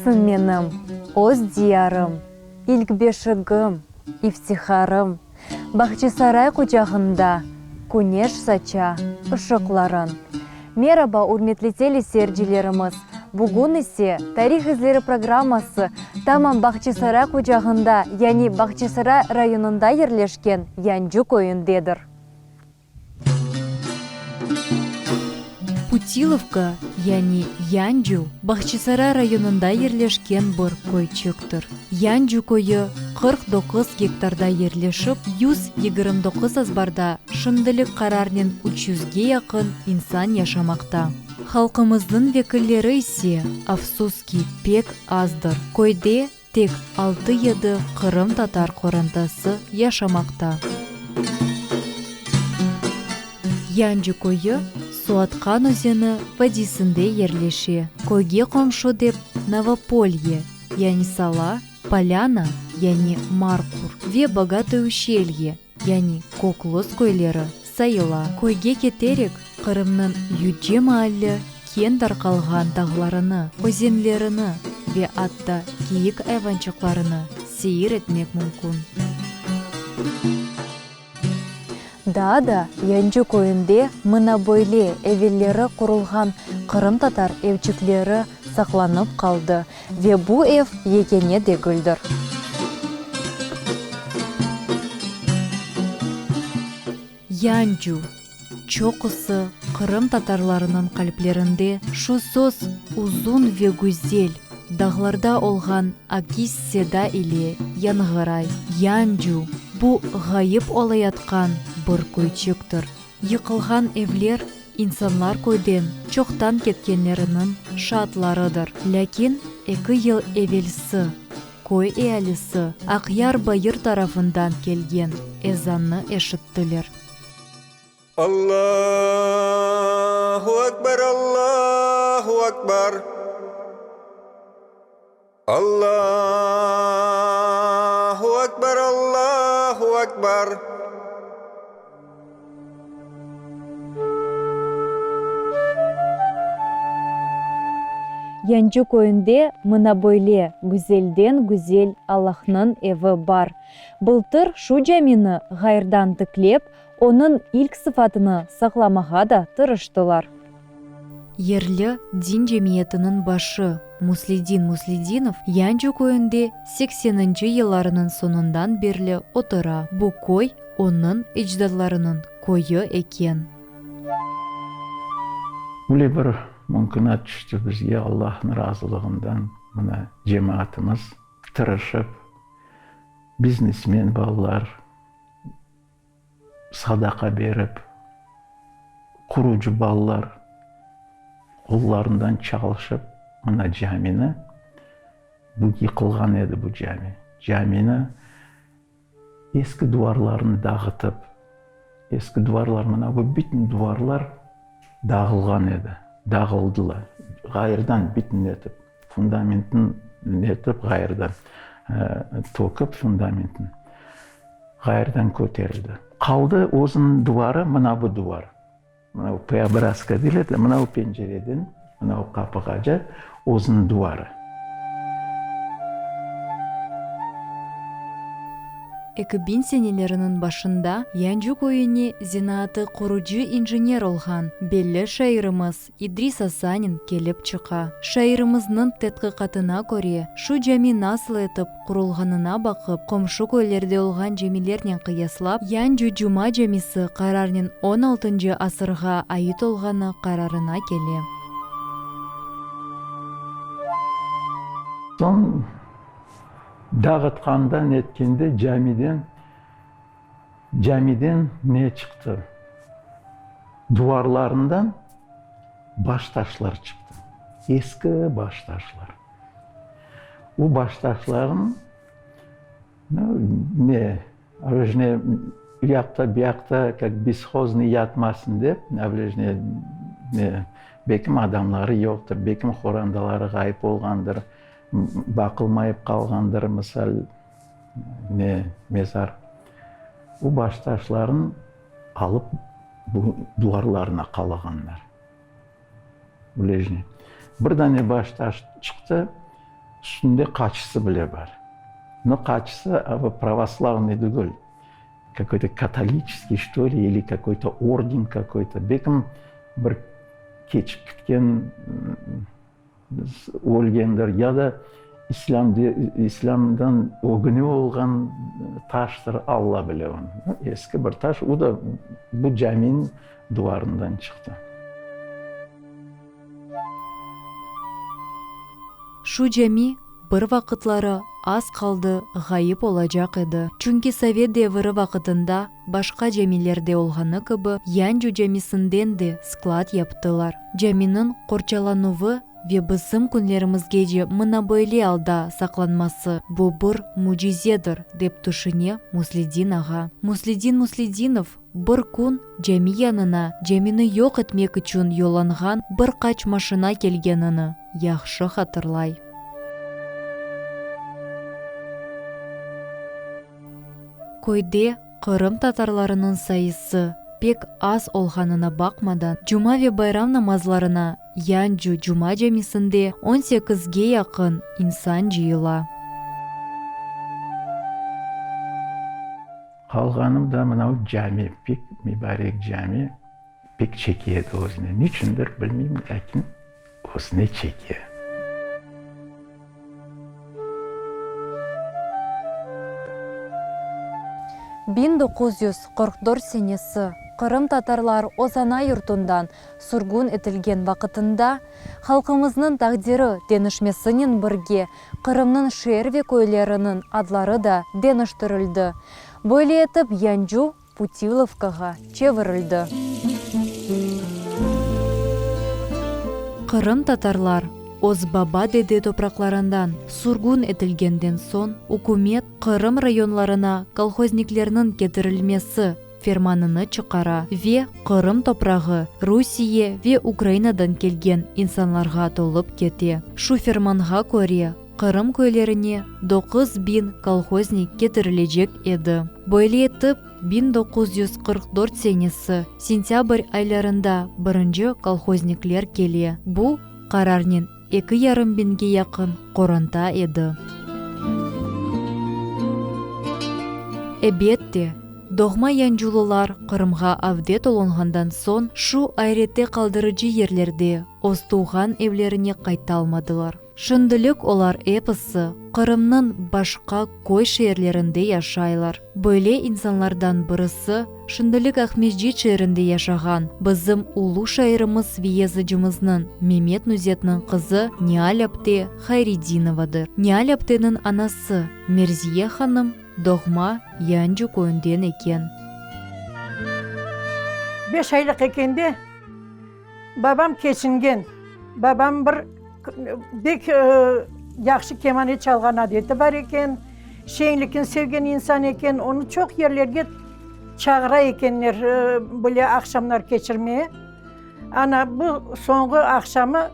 Güzelsiñ menim, öz diyarım, İlk beşigim, iftiharım. Bağçasaray quçağında Küneş saça ışıqların. Meraba, ürmetli teleseyircilerimiz! Bugün ise Tarih izleri programması tamam Bağçasaray quçağında, yani Bağçasaray rayonında yerleşken Yancı köyündedir. Putilovka, yani Yancu, Bağçasaray rayonında yerleşken bir köyçiktir. Yancu köyü 49 gektarda yerleşip, 129 azbarda şimdilik qararnen üç yüzge yaqın insan yaşamaqta. Halqımıznıñ vekilleri ise, afsus ki, pek azdır. Köyde Tek altı-yedi qırımtatar qorantası yaşamaqta. Yancı köyü Suatqan özeni vadiysinde yerleşe. Köyge qomşu dep Novopolye, yani Sala, Polâna, yani Marqur ve Bogatoye Uşelye, yani Köklıs köyleri sayıla. Köyge keterek, Qırımnıñ yüce maalli keñ darqalğan dağlarını, özenlerini ve atta kiyik ayvançıqlarını seyir etmek mümkün. Daa da Yancı köyünde mına böyle evelleri qurulğan qırımtatar evçikleri saqlanıp qaldı ve bu ev yekâne degildir. Yancu, çoqusı qırımtatarlarınıñ qalplerinde şu söz uzun ve güzel, dağlarda olğan akis seda ile yañğıray. Yancu, bu ğayıp olayatqan bir köyçiktir. Yıqılğan evler insanlar köyden çoqtan ketkenleriniñ şaatlarıdır. Lâkin eki yıl evelsi köy ealisi Aqyar bayır tarafından kelgen ezannı eşittiler. Allahu Ekber, Allahu Ekber, Allahu Ekber, Allahu Ekber. Yancı köyünde mına böyle güzelden-güzel Allahnıñ evi bar. Bıltır şu camini ğayırdan tiklep, onıñ ilk sıfatını saqlamağa da tırıştılar. Yerli din cemiyetiniñ başı Musledin Musledinov Yancı köyünde sekseninci yıllarınıñ soñundan berli otura. Bu köy onıñ ecdatlarınıñ köyü eken. Böyle bir mümkünat tüşti bizge Allahnıñ razılığından, mına cemaatımız tırışıp, biznesmen balalar, Sadaqa berip, qurucı balalar qollarından çalışıp, mına camini, bu yıqılğan edi bu cami, camini eski duvarlarını dağıtıp, eski duvarlar, mına bu bütün duvarlar dağılğan edi, dağıldılar, ğayırdan bütün etip, fundamentin etip ğayırdan tökip fundamentin. Ğayrıdan köterildi. Qaldı özüniñ duvarı, mına bu duvar. Mına bu preobrazka deyler de, mına bu pencereden, mına bu qapığaca özüniñ duvarı. 2000 seneleriniñ başında Yancı köyüne zenaatı qurucı injener olğan belli şairimiz İdris Asanin kelip çıqa. Şairimizniñ tedqiqatına köre, şu cami nasıl etip qurulğanına baqıp, qomşu köylerde olğan camilernen qıyaslap, Yancı Cuma camisi qararnen on altıncı asırğa ait olğanı qararına kele. Soñ dağıtqanda netkende camiden Camiden ne çıqtı? Duvarlarından baştaşlar çıqtı. Eski baştaşlar. O baştaşların ne, avlejne uyaqta buyaqta kak beshoznıy yatmasın dep, avlejne ne, bekim adamları yoqtır, bekim horandaları ğayıp olğandır, baqılmayıp qalğandır, misal, Ne mezar. O baştaşların alıp bu duvarlarına qalağanlar. Bilejne. Bir dane baştaş çıqtı. Üstünde qaçısı bile bar. No qaçısı a pravoslavnıy degil, kakoy-to katoliçeskiy, çto li, ili kakoy-to orden kakoy-to. Belkim bir keçip kitken, ölgendir, ya da islâm islâmdan ögüne olğan taştır, Alla bile onı. Eski bir taş, o da bu caminiñ duvarından çıqtı. Şu cami bir vaqıtları az qaldı ğayıp olacaq edi, çünki sovet deviri vaqıtında başqa camilerde olğanı kibi Yancu camisinden de sklad yaptılar. Caminiñ qorçalanuvı ve bizim künlerimizgece mına böyle alda saqlanması, bu bir mücizedir, dep tüşüne Musliddin ağa. Musliddin Musliddinov Bir kün cami yanına camini yoq etmek içün yollanğan bir qaç maşina kelgenini yahşı hatırlay. Köyde Qırım tatarlarınıñ sayısı pek az olğanına baqmadan, cuma ve bayram namazlarına Yancu Cuma camisinde on sekizge yaqın insan cıyıla. Qalğanım da mına o cami, pek mübarek cami, pek çeke edi özüne. Niçündir, bilmeyim, lâkin özüne çeke. 1944 senesi qırımtatarlar öz ana yurtundan sürgün etilgen vaqıtında, halqımıznıñ taqdiri deñişmesinen birge Qırımnıñ şeer ve köyleriniñ adları da deñiştirildi. Böyle etip Yancu Putilovkağa çevirildi. Qırımtatarlar öz baba-dede topraqlarından sürgün etilgenden soñ, ükümet Qırım rayonlarına kolhozniklerniñ ketirilmesi fermanını çıqara ve Qırım toprağı Rusiye ve Ukrainadan kelgen insanlarğa tolıp kete. Şu fermanğa köre, Qırım köylerine 9000 kolhoznik ketirilecek edi. Böyle etip, 1944 senesi sentâbr aylarında birinci kolhoznikler kele. Bu qararnen Eki yarım biñge yaqın qoranta edi. Ebet de, doğma yanculılar Qırımğa avdet olunğandan soñ şu ayrette qaldırıcı yerlerde öz tuvğan evlerine qaytalmadılar. Şimdilik olar episi Qırımnıñ başqa köy şeerlerinde yaşaylar. Böyle insanlardan birisi, şimdilik Aqmescit şeerinde yaşağan bizim ulu şairimiz ve yazıcımıznıñ Memet Nuzetniñ qızı Nial apte Hayredinovadır. Nial apteniñ anası Merziye hanım doğma Yancu köyünden eken. Beş aylıq ekende Babam keçingen. Babam bir bek yahşı kemane çalğan adeti bar eken, şeñlikni sevgen insan eken, onı çoq yerlerge çağıra ekenler böyle aqşamlar keçirmeye. Ana, bu soñğı aqşamı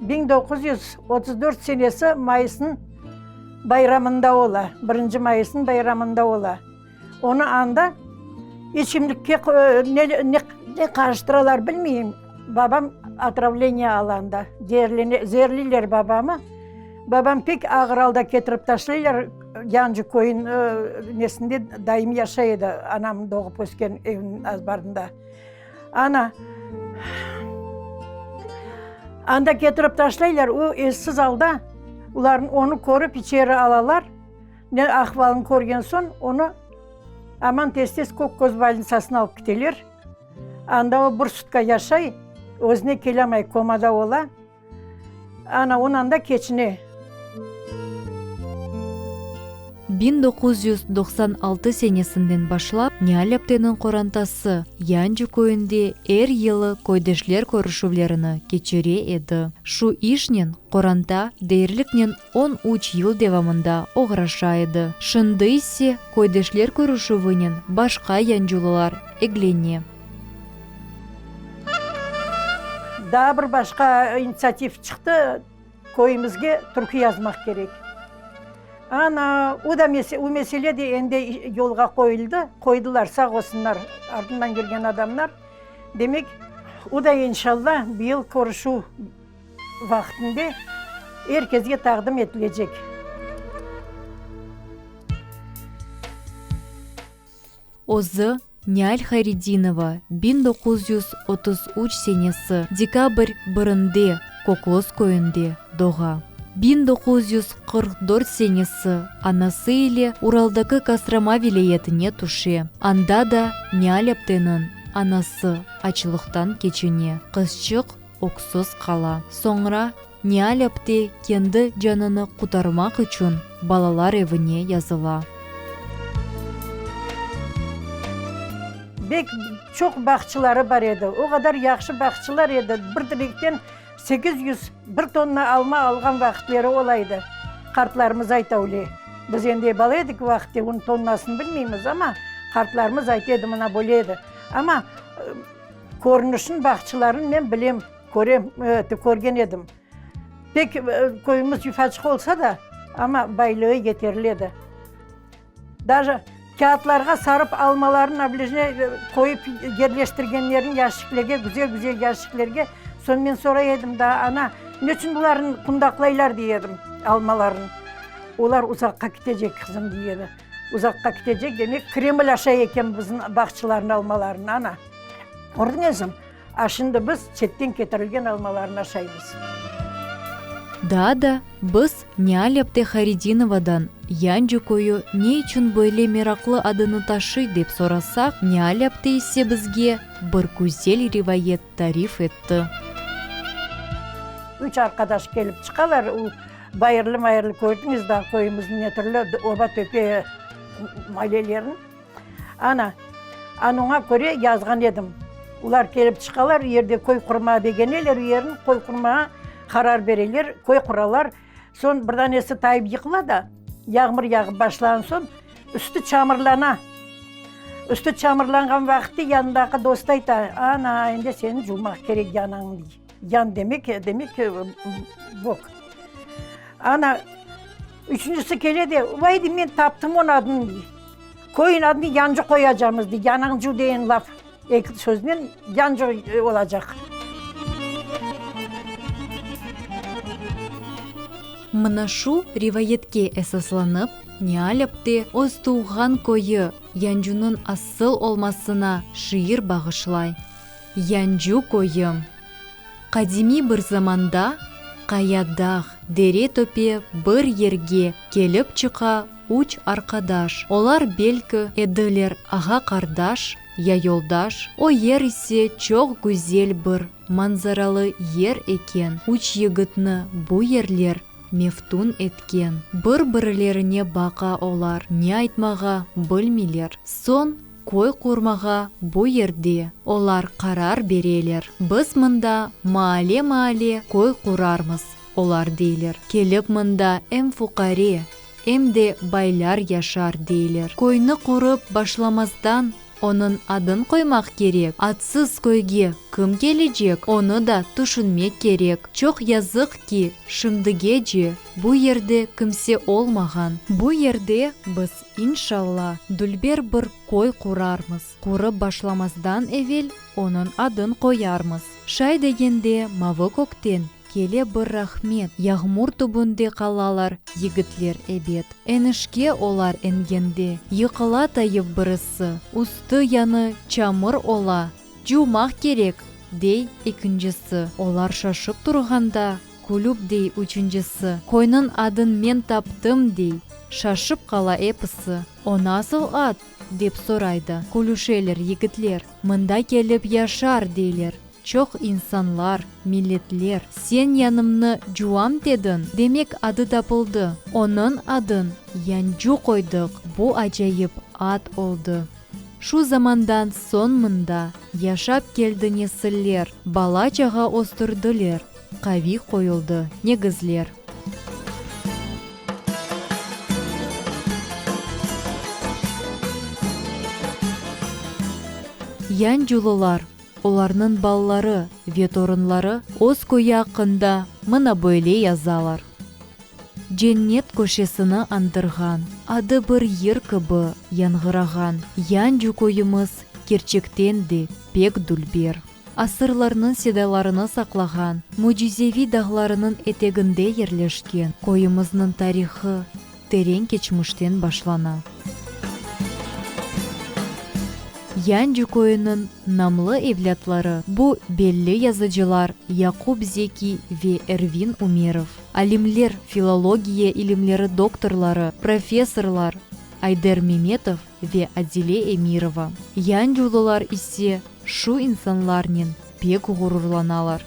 1934 senesi mayısnıñ bayramında ola, birinci mayısnıñ bayramında ola. Onı anda içimlikke ne ne qarıştıralar bilmeyim, babam otravleniye ala anda, zeerlene, zeerleyler babamı. Babam pek ağır alda ketirip taşlaylar, Yancı köyün nesinde dayım yaşay edi, anam doğıp ösken evniñ azbarında. Ana, anda ketirip taşlaylar, o essiz alda, olar onı körip içeri alalar. Ne ahvalını körgen soñ, onı aman tez-tez Kök-Köz bolnitsasına alıp kiteler. Anda o bir sutka yaşay, özüne kelemay, komada ola. Ana, onı anda keçine. 1996 senesinden başlap Nial apteniñ qorantası Yancı köyünde er yılı köydeşler körüşüvlerini keçire edi. Şu işnen qoranta deyerliknen On üç yıl devamında oğraşa edi. Şimdi ise köydeşler körüşüvinen başqa yanculular eglene. Daa bir başqa initsiativ çıqtı, köyümizge türkü yazmaq kerek. Ana, o da o mesele de endi yolğa qoyuldı, qoydılar, sağ olsunlar, artından kelgen adamlar. Demek, o da inşallah bıyıl körüşüv vaqtında. Er kezge taqdim etilecek. Özü, Nial Hayredinova, 1933 senesi dekabr birinde Kokloz köyünde doğa. 1944 senesi anası ile Uraldaki Kostroma vilâyetine tüşe. Anda da Nial apteniñ anası açlıqtan keçine, qızçıq öksüz qala. Soñra Nial apte kendi canını qutarmaq içün balalar evine yazıla. Bek çoq bağçıları bar edi. O qadar yahşı bağçılar edi, bir direkten 801 tonna alma alğan vaqıtleri ola edi. Qartlarımız ayta öyle. Biz endi bala edik o vaqıtte, onıñ tonnasını bilmeymiz, amma qartlarımız ayta edi, mına böyle edi. Amma körünişin bağçılarnıñ men bilem. Körem, körgen edim. Pek köyümiz yufaçıq olsa da, amma baylığı yeterli edi. Daje kâğıtlarğa sarıp almalarnı oblejne qoyıp yerleştirgenlerini yaşiklerge, güzel-güzel yaşiklerge. Soñ men soray edim da, ana, neçün bularnı qundaqlaylar, dey edim, almalarnı. Olar uzaqqa ketecek, qızım, dey edi. Uzaqqa ketecek, demek, Kreml aşay eken bizim bağçalarnıñ almalarını, ana. Kördiñizmi? A şimdi biz çetten ketirilgen almalarnı aşaymız. Daa da biz Nial apte Haridinovadan Yancı köyü ne içün böyle meraqlı adını taşıy dep sorasaq, Nial apte ise bizge bir güzel rivayet tarif etti. Üç arqadaş kelip çıqalar, o bayırlı-mayırlı kördiñiz daa köyümizniñ ne türlü oba-töpe malelerin. Ana, anıña köre yazğan edim. Olar kelip çıqalar, u yerde köy qurmağa begeneler u yerin, köy qurmağa qarar bereler, köy quralar. Soñ bir danesi tayıp yıqıla da, yağmur yağıp başlağan soñ, üstü çamurlana. Üstü çamurlanğan vaqıtte yanındaki dostu ayta, Ana, endi seni cuvmaq kerek yanañ, dey. Yan demek, demek, bok. Ana, üçüncisi kele de, Vay, dey, men taptım onıñ adını, dey. Köyün adını Yancı qoyacamız, dey. Yanañcu degen laf eki söznen Yancı olacaq. Mına şu rivayetke esaslanıp, Nial apte öz tuvğan köyü Yancunıñ asıl olmasına şiir bağışlay. Yancu köyüm. Qadimiy bir zamanda qaya dağ, dere-töpe bir yerge kelip çıqa üç arqadaş. Olar belki ediler ağa-qardaş ya yoldaş. O yer ise çoq güzel bir manzaralı yer eken. Üç yigitni bu yerler meftun etken. Bir-birilerine baqa olar, ne aytmağa bilmeyler. Soñ Köy qurmağa bu yerde olar qarar bereler. Biz mında maale-maale köy qurarmız, olar deyler. Kelip mında em fuqare, em de baylar yaşar, deyler. Köyni qurıp başlamazdan onıñ adın qoymaq kerek. Adsız köyge kim kelecek, onı da tüşünmek kerek. Çoq yazıq ki, şimdigece bu yerde kimse olmağan. Bu yerde biz İnşalla, dülber bir köy qurarmız. Qurıp başlamazdan evel onıñ adın qoyarmız. Şay degende mavı kökten kele bir rahmet, yağmur tübünde qalalar yigitler ebet. Enişke olar engende, yıqıla tayıp birisi, üstü yanı çamur ola, cuvmaq kerek, dey ekincisi. Olar şaşıp turğanda, Külüp dey üçüncisi, Köyniñ adın men taptım, dey. Şaşıp qala episi. O nasıl ad? dep soray da, külüşeler yigitler. Mında kelip yaşar, deyler, çoq insanlar, milletler. Sen yanımnı cuvam dediñ, demek adı tapıldı. Onıñ adın Yancu qoydıq, bu acayip ad oldı. Şu zamandan soñ mında yaşap keldi nesiller, bala-çağa östürdiler. Qaviy qoyuldı negizler. Yanculular, olarnıñ balaları ve torunları öz köyü aqqında mına böyle yazalar, Cennet köşesini añdırğan, adı bir yır kibi yañğırağan Yancu köyümiz kerçekten de pek dülber. Asırlarnıñ sedalarını saqlağan, mücizeviy dağlarınıñ eteginde yerleşken köyümizniñ tarihı teren keçmişten başlana. Yancı köyüniñ namlı evlâtları bu belli yazıcılar Yaqub Zeki ve Ervin Ümerov, alimler, filologiya ilimleri doktorları, professorlar Ayder Memetov ve Adile Emirova. Yanculular ise şu insanlarnen pek ğururlanalar.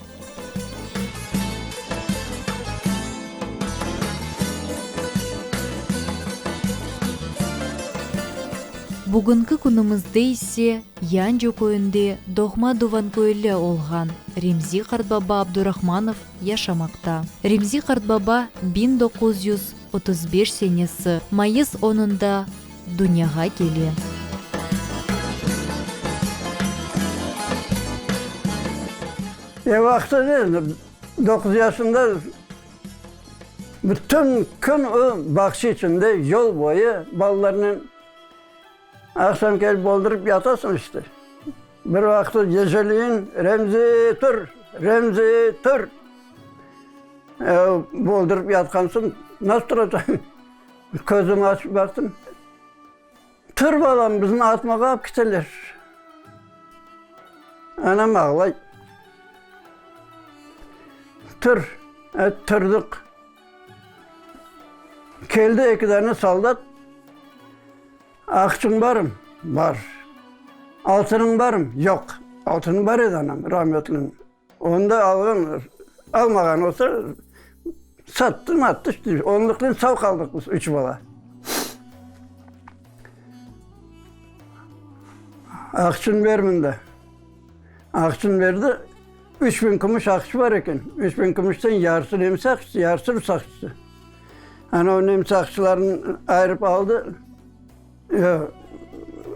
Bugünki künümizde ise Yancu köyünde doğma duvanköylü olğan Remzi qartbaba Abdurahmanov yaşamaqta. Remzi qartbaba 1935 senesi mayıs onunda dünyağa kele. E vaqtı ne, doquz yaşında bütün kün o bağça içinde yol boyu balalarnen aqşam kelip boldurıp yatasıñ işte. Bir vaqtı geceleyin Remzi tur, Remzi tur! E, boldurıp yatqansıñ, nasıl turacañ? Közümi açıp baqtım, Tur, balam, bizni atmağa alıp keteler. Anam ağlay. Tur, e, turdıq. Keldi eki dane soldat. Aqçıñ barmı? Bar. Altınıñ barmı? Yoq. Altını bar edi anam, rahmetliniñ. Onı da alğan, almağan olsa, sattı, mattı, işte, onluqnen sağ qaldıq biz, üç bala. Aqçını ber mında. Aqçını berdi, 3000 kümüş aqçı bar eken. 3000 kümüşten yarısı nemse aqçısı, yarısı rus aqçısı. Ana o nemse aqçılarını ayırıp aldı.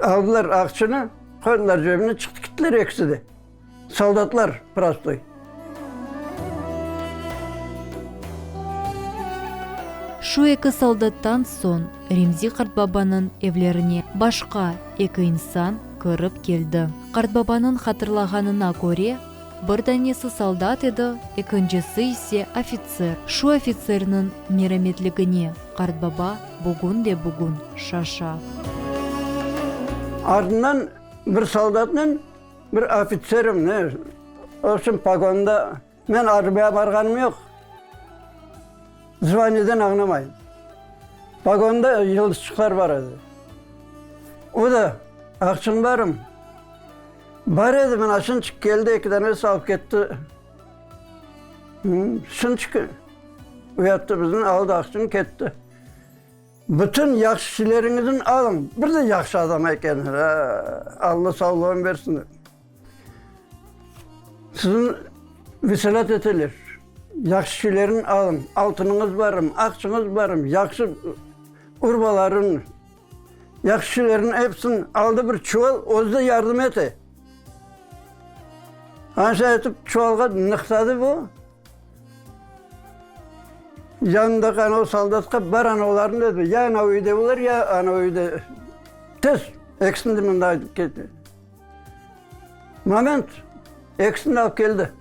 Aldılar aqçını, qoydılar cebine, çıqtı kettiler ekisi de. Soldatlar prostoy. Şu eki soldattan soñ Remzi qartbabanıñ evlerine başqa eki insan kirip keldi. Qartbabanıñ hatırlağanına köre, bir danesi soldat edi, ekincisi ise ofitser. Şu ofitserniñ merametligine qartbaba bugün de bugün şaşa. Ardından bir soldatnen Bir ofitserim, ne, vobşem, pogonda, men arbiya barğanım yoq, zvaniyeden añlamayım. Pogonda yıldızçıqlar bar edi. O da, aqçıñ barmı? Bar edi, mına şınçıq keldi, eki danesi alıp ketti. Şınçıq uyattı bizni, aldı aqçını, ketti. Bütün yahşı şeyleriñizni alıñ. Bir de yahşı adam eken, Alla sağlığın bersin. Sizni veselat eteler. Yahşı şeylerin alıñ. Altınıñız barım, aqçıñız barım, yahşı urbaların, yahşı şeylerin episini aldı bir çuval, özü de yardım ete. Anca etip çuvalğa nıqtadı bu. Yanındaki ana o soldatqa bar ana olarnı dedi, ya ana üyde olar, ya ana üyde. Tez, ekisini de mında aytıp keldi. Moment, ekisini de alıp keldi.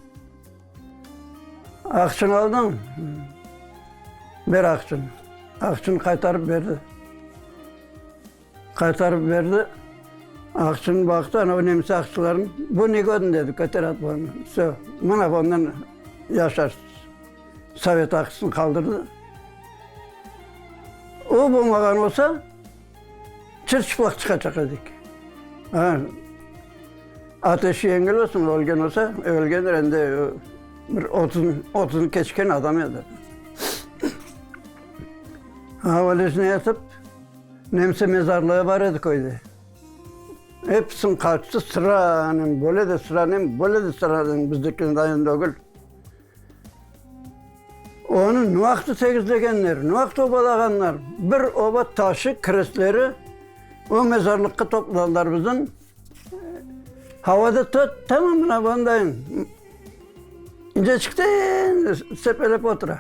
Aqçanı aldıñ? Ber aqçanı. Aqçanı qaytarıp berdi. Qaytarıp berdi. Aqçanı baqtı, ana o nemse aqçılarnı, bu ne godın dedi, köter at bunı. Vse, mına bundan yaşarsız. Sovet aqçısını qaldırdı. O bolmağan olsa, çır-çıplaq çıqacaq edik. Ha, ateşi yengil olsun, ölgen olsa, ölgendir endi bir otuzını keçken adam edi. Ha, öylesine etip, Nemse mezarlığı bar edi köyde. Episiniñ qaçtı sıranen, böyle de sıranen, böyle de sıranen, bizdekinden degil. Onı ne vaqıt tegizlegenler, ne vaqıt obalağanlar, bir oba taşı, krestleri o mezarlıqqa topladılar bizim. Havada tut, tamam mına bundayın. İnceçikten sepelep otura.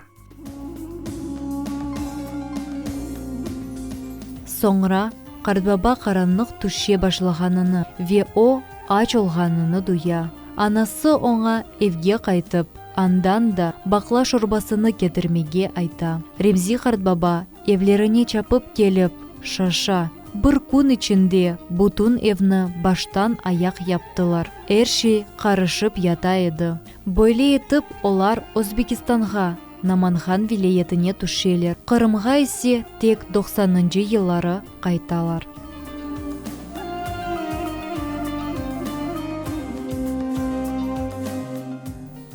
Soñra qartbaba qaranlıq tüşe başlağanını ve o, aç olğanını duya. Anası oña evge qaytıp, andan da baqla şorbasını ketirmege ayta. Remzi qartbaba evlerine çapıp kelip, şaşa. Bir kün içinde bütün evni baştan ayaq yaptılar. Er şey qarışıp yata edi. Böyle etip olar Özbekistanğa, Namangan vilâyetine tüşeler, Qırımğa ise tek doqsanıncı yılları qaytalar.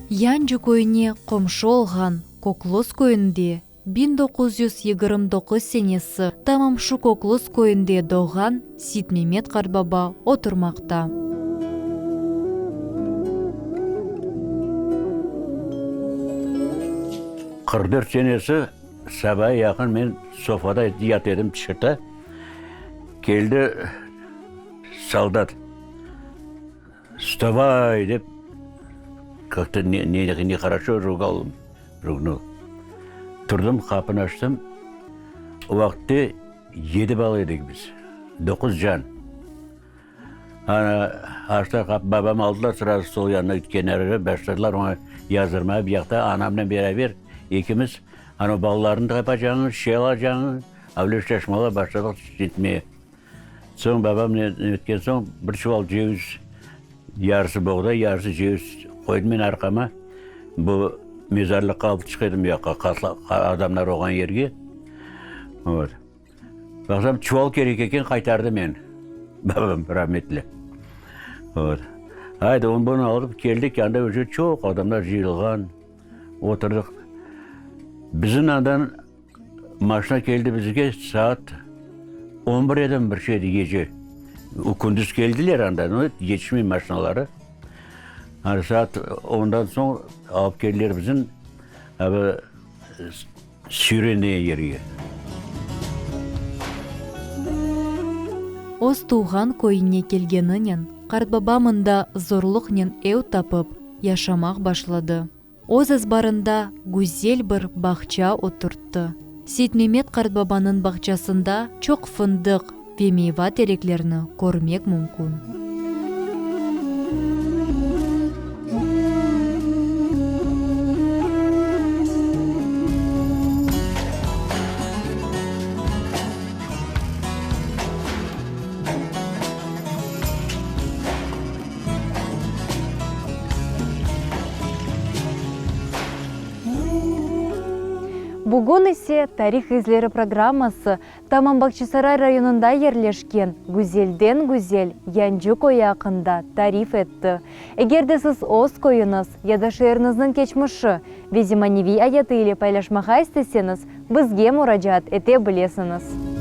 Yancı köyüne qomşu olğan Kokluz köyünde 1929 senesi tamam şu Kokluz köyünde doğğan Sitmemet qartbaba oturmaqta. 44 senesi sabaya yaqın men sofada yat edim tışırta. Keldi soldat. Vstavay! dep, как-то nehoroşo rugal, rugnul. Turdım, qapını açtım. O vaqıtte yedi bala edik biz, doquz can. Ana, açtılar qapı, babam aldılar srazu stol yanına, kenarına, başladılar oña yazdırmağa, bir yaqta anamnen beraber ekimiz, ana balalarnı tapacañız, şey alacañız, avle şaşmalap başladıq netmeye. Soñ babam netken soñ bir çuval ceviz, yarısı boğday, yarısı ceviz qoydım men arqama. Bu mezarlıqqa alıp çıqa edim bu yaqqa, adamlar olğan yerge. Vot. Baqsam, çuval kerek eken, qaytardı meni babam rahmetli. Vot. Aydı, onı bunı alıp keldik, anda uje çoq adamlar cıyılğan, oturdıq. Bizim andan Maşina keldi bizge saat on bir edimi bir şey edi gece. O kündüz keldiler anda, no yetişmey maşinaları. Ana saat ondan soñ alıp keldiler bizni abi Süren degen yerge. Öz tuvğan köyüne kelgeninen, qartbaba mında zorluqnen ev tapıp, yaşamaq başladı. Öz azbarında güzel bir bağça oturttı. Seytmemet qartbabanıñ bağçasında çoq fındıq ve meyva tereklerini körmek mümkün. Bugün ise Tarih izleri programması tamam Bağçasaray rayonında yerleşken güzelden-güzel Yancı köyü aqqında tarif etti. Eger de siz öz köyüñiz ya da şeeriñizniñ keçmişi ve zemaneviy ayatı ile paylaşmağa isteseñiz, bizge muracaat ete bilesiñiz.